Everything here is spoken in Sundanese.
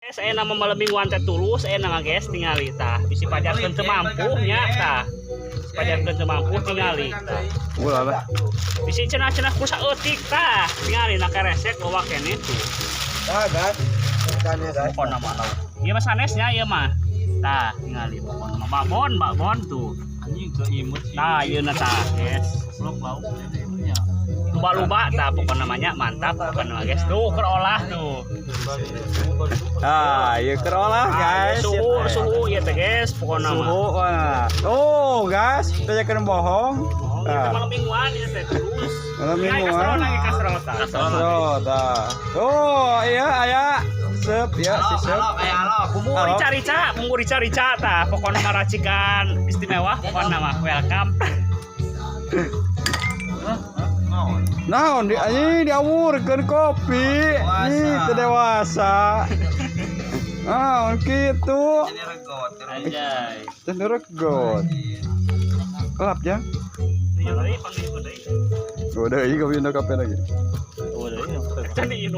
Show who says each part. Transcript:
Speaker 1: Saya nama malam mingguan teh tulus, saya nama, guys, tingali tah. Bisi pajarkeun teu mampu nya tah. Pajarkeun teu mampu, tingali tah.
Speaker 2: Ulah lah.
Speaker 1: Bisi cenah-cenah ku saeutik tah. Tingali na keresek bawa keneh tuh.
Speaker 3: Tah, guys. Ikannya, guys.
Speaker 1: Pokona mah lauk. Ieu mah sanesnya ieu mah. Tah, tingali pokona mah babon, babon tuh.
Speaker 4: Anjing ke imut sih.
Speaker 1: Tah, ieu na tah, guys.
Speaker 4: Goblok lauk nya.
Speaker 1: Luba-luba tah pokona namanya mantap pokona mah, guys. Tuh keur olah tuh.
Speaker 2: Ah, ieu keur olah,
Speaker 1: Ah,
Speaker 2: guys.
Speaker 1: Suhu, suhu ieu teh, guys, pokona mah.
Speaker 2: Suhu mana? Oh, guys, kita jangan bohong.
Speaker 1: Bohong, ieu teh
Speaker 2: Ah.
Speaker 1: malam mingguan ieu teh terus.
Speaker 2: Malam
Speaker 1: Ini
Speaker 2: mingguan.
Speaker 1: kastrol lagi, kastrol tah.
Speaker 2: Kastrol tah. Oh, iya aya. Sep ya, si sep.
Speaker 1: Bumbu
Speaker 2: Halo.
Speaker 1: rica-rica, bumbu rica-rica tah. Pokona mah racikan istimewa, pokona mah welcome.
Speaker 2: Naon di anjing diawurkeun kopi. Ih, teu dewasa. Naon kitu?
Speaker 1: Anjay.
Speaker 2: Teu regot. Kelap ya.
Speaker 1: Iya deui, panggil deui.
Speaker 2: Udah, iya kopi kape lagi.
Speaker 1: Can diinum.